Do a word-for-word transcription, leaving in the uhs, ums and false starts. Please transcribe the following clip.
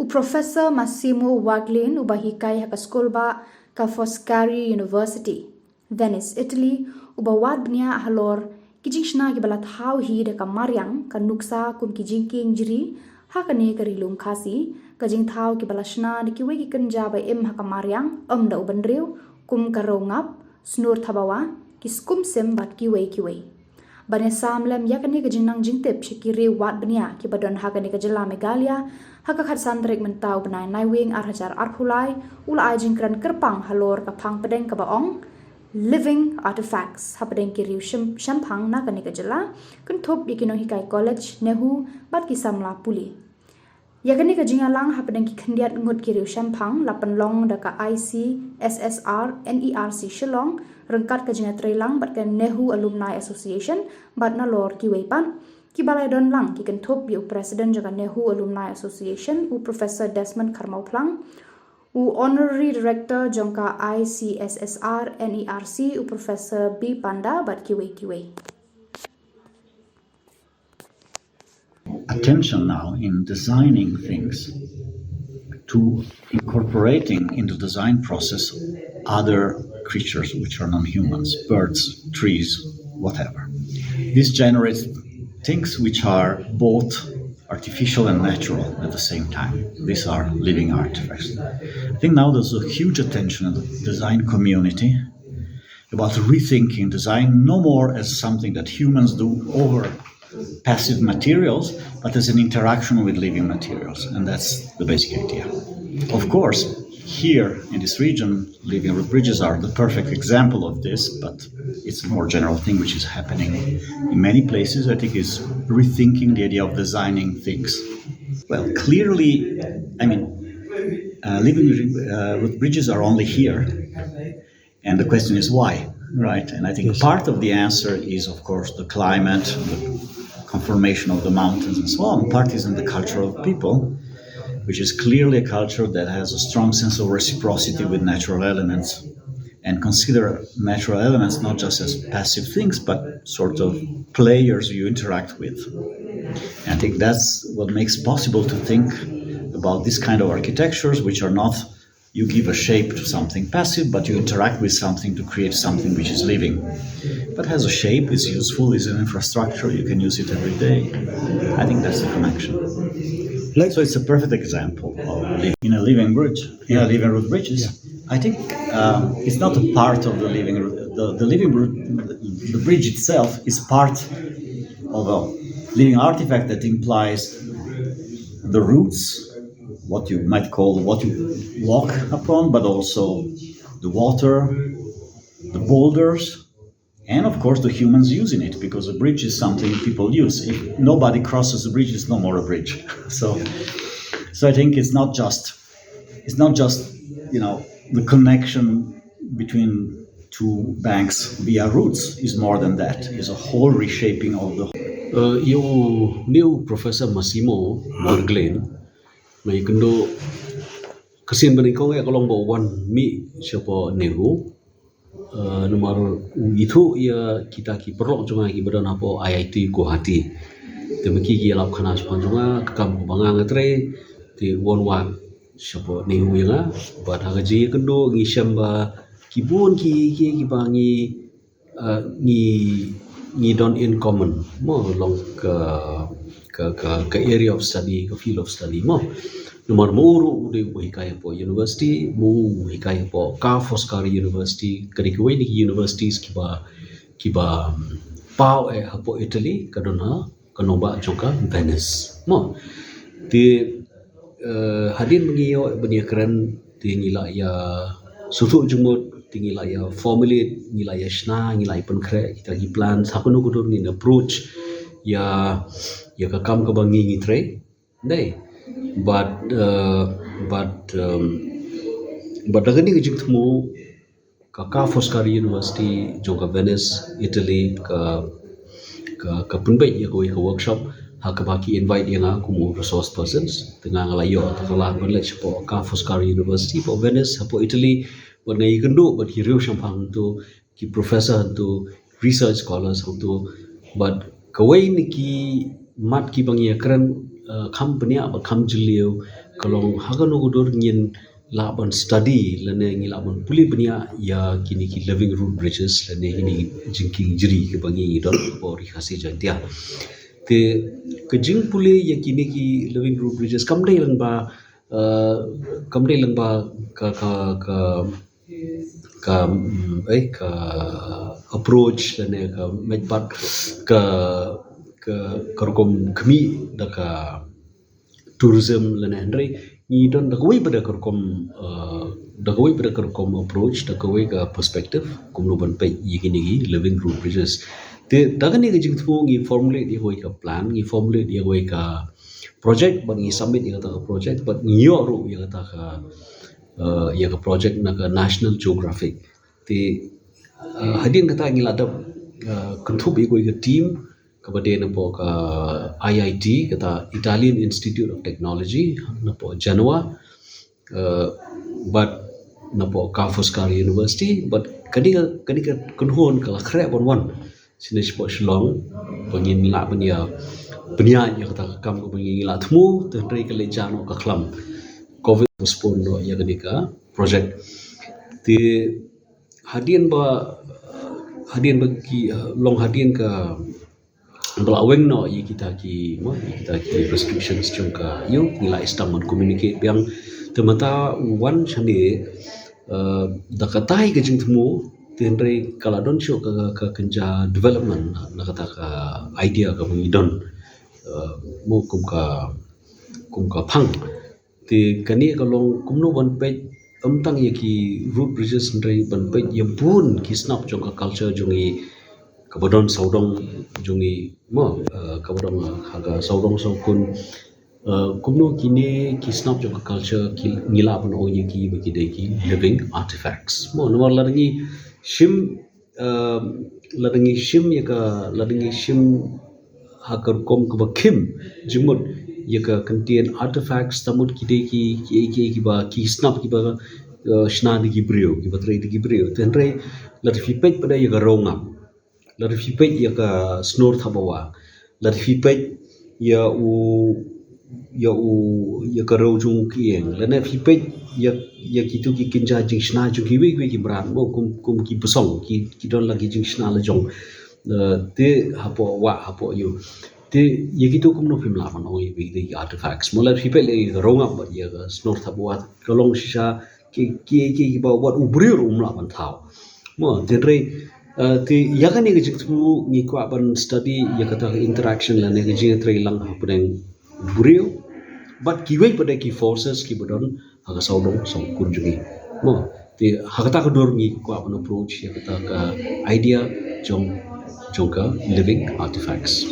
Professor Massimo Waglin, uba hikai ha ka skul bah ka Foscari University, Venice, Italy, uba wad bniah halor ki jingshna kiba la thaw hi da ka mariang, ka nuksa kum ki jingkieng jri ha kane ka Ri Lum Khasi, ka jingthaw kiba la shna da kiwei ki kynja ba im ha ka mariang, ym da u bynriew, kum ka rew ngap, snur thabawa, ki skum sim bad kiwei kiwei. Ban ïasam lem ïa kane ka jingnang jingtip sha ki riew wad bniah kiba don ha kane ka jylla Meghalaya, ha ka khatsan tarik mynta u bnai Naiwieng ar hajar arphew lai, u la ai jingkren kyrpang halor ka phang pdeng kaba ong Living Artifacts hapdeng ki riew shim-, shemphang na kane ka jylla, kynthup ïa ki nonghikai college, NEHU, bad ki samla pule. Ïa kane ka jingïalang hapdeng ki khyndiat ngut ki riew shemphang la pynlong da ka I C S S R N E R C Shillong, ryngkat ka jingïatreilang bad ka NEHU Alumni Association, bad nalor kiwei pat. Kiba la ïadon lang ki kynthup ïa u President jong ka NEHU Alumni Association, u Professor Desmond Kharmawphlang, u Honorary Director jong ka I C S S R N E R C, u Professor B Panda, bad kiwei kiwei. Attention now in designing things to incorporating into design process other creatures which are non-humans, birds, trees, whatever. This generates things which are both artificial and natural at the same time. These are living artifacts. I think now there's a huge attention in the design community about rethinking design no more as something that humans do over passive materials, but as an interaction with living materials. And that's the basic idea. Of course, here in this region, living root bridges are the perfect example of this, but it's a more general thing which is happening in many places. I think is rethinking the idea of designing things. Well, clearly, I mean, uh, living uh, root bridges are only here. And the question is why, right? And I think Yes. part of the answer is, of course, the climate, the conformation of the mountains and so on. Part is in the culture of people, which is clearly a culture that has a strong sense of reciprocity with natural elements and consider natural elements not just as passive things, but sort of players you interact with. And I think that's what makes possible to think about this kind of architectures, which are not you give a shape to something passive, but you interact with something to create something which is living, but has a shape, is useful, is an infrastructure, you can use it every day. I think that's the connection. Like so it's a perfect example of living in a living bridge, in a living root bridges. I think um, it's not a part of the living root. The, the living root, the bridge itself is part of a living artifact that implies the roots, what you might call what you walk upon, but also the water, the boulders, and of course the humans using it, because a bridge is something people use. If nobody crosses the bridge, it's no more a bridge. So, so I think it's not just, it's not just, you know, the connection between two banks via roots is more than that. It's a whole reshaping of the Uh, ïa u, ïa u Professor Massimo Waglin, nga ïakynduh ka sien ba nyngkong ïa ka long ba u wan mih shapoh NEHU. Uh, namar u ithuh ïa kita ki paralok jong nga kiba don hapoh I I T Guwahati. Te ma ki ki ïalap khana shaphang jong nga, ka kam kaba nga nga trei, te u wan wad shapoh NEHU ïa nga. Bad ha ka jingïakynduh ngi shem ba ki bun ki ki kiba ngi uh, ngi, ngi don in common mo, long ka, ka, ka, ka area of study, ka field of study mo. Namar mo u ruh u dei u hikai hapoh university, mo u hikai hapoh ka Foscari University, ka dei kawei na ki universities kiba, kiba, um, paw eh hapoh Italy, ka don ha ka nongbah jong ka Venice mo. Te uh, hadien ba ngi ïoh ban ïakren, te ngi la ïa sngewthuh jingmut, te ngi la ïa formulate, ngi la ïa shna, ngi la ïa pynkhreh kita ki plan, ha kano ka dur ngin approach ïa, ïa ka kam kaba ngi ngi trei. Dei. Bad uh, bad um, bad da kane ka jingthmu ka, ka Foscari University jong ka Venice, Italy, ka, ka, ka pynbeit ïa kawei ka workshop ha kaba ki invite ïa nga kum u resource persons. Te nga nga la ïoh, te nga la ban leit shapoh ka Foscari University hapoh Venice, hapoh Italy, bad nga ïakynduh bad ki riew shemphang hangto, ki professor hangto, research scholars hangto, bad kawei na ki mat kiba ngi ïakren, uh, kham bniah bad kham jylliew, Ka long ha kano ka dur ngin lah ban study lane ngi lah ban pule bniah ïa kine ki living root bridges lane kine ki jingkieng jri kiba ngi don hapoh Ri Khasi Jaiñtia. Te ka jingpule ïa kine ki living root bridges kam dei lang ba, uh, kam dei lang ba ka, ka, ka, ka, mm, eh, ka approach lane ka method ka, ka, ka rukom khmih da ka tourism lane, hynrei ngi don da kawei pat ka rukom, uh, da kawei pat ka rukom approach, da kawei ka perspective kumno ban peit ïa kine ki living root bridges. Te da kane ka jingthmu ngi formulate ïa kawei ka plan, ngi formulate ïa kawei ka project, bad ngi submit ïa kata ka project, bad ngi ïoh ruh ïa kata ka, uh, ïa ka project na ka National Geographic. Te, uh, hadien kata ngi la dep, uh, kynthup ïa kawei ka team kaba dei napoh ka I I T, kata Italian Institute of Technology, napoh Genoa, uh, bad napoh Ka Fuscar University, bad kane ka, kane ka kynhun ka la khreh ban wan shane shapoh Shillong ba ngin lah ban ïa bniah ïa kata ka kam kaba ngi la thmu, te hynrei ka leit jah noh ka khlam, covid postpone noh ïa kane ka project. Te hadien ba, hadien ba ki, uh, long hadien ka ba la weng noh ïa kita ki, mo, ïa kita ki restrictions jong ka, ïa, ngi la sdang ban communicate biang. Te mynta wan shane, uh, da katai ka jingthmu, te hynrei ka la don shuh ka, ka, ka kynja development na kata ka idea kaba ngi don, uh, mo, kum ka, kum ka phang. Te kane ka long kumno ban peit, ym tang ïa ki root bridges hynrei ban peit ïa bun ki snap jong ka culture jong ngi, kaba don sawdong jong ngi, mo, uh, kaba don, uh, ha ka sawdong sawkun. Uh, kumno kine ki snap jong ka culture ki, ngi lah ban ong ïa ki ba ki dei ki living artifacts, mo, namar lada ngi shim, um, lada ngi shim ïa ka, lada ngi shim ha ka rukom kaba khim jingmut ïa ka kyntien artifacts, te mut ki dei ki, ki, ki, kiba, ki snap kiba, uh, shna da ki briew, kiba trei da ki briew. Te hynrei lada phi peit pat ïa ka rewngap, lada phi peit ïa ka snor thabawa, lada phi peit ïa u, ïa u, ïa ka rew jong u kieng, lane phi peit ïa, ïa kitu ki kynja jingshna jong kiwei kiwei ki mrad, mo, kum, kum ki basong, ki, ki don la ki jingshna la jong. Uh, te hapoh wah, hapoh ïew. Te ïa kitu kumno phim lah ban ong ïa ki artifacts, mo, lada phi peit ïa ka rewngap bad ïa ka snor thabawa, ka long shisha ki, ki, ki, kiba wat u briew ruh um lah ban thaw. Mo, te hynrei, uh, te ïa kane ka jingthmu ngi kwah ban study ïa kata ka interaction lane ka jingïatreilang hapdeng u briew bad kiwei pat de ki forces kiba don ha ka sawdong sawkun jong ngi. Mo, te ha kata ka dur ngi kwah ban approach ïa kata ka idea jong, jong ka living artifacts.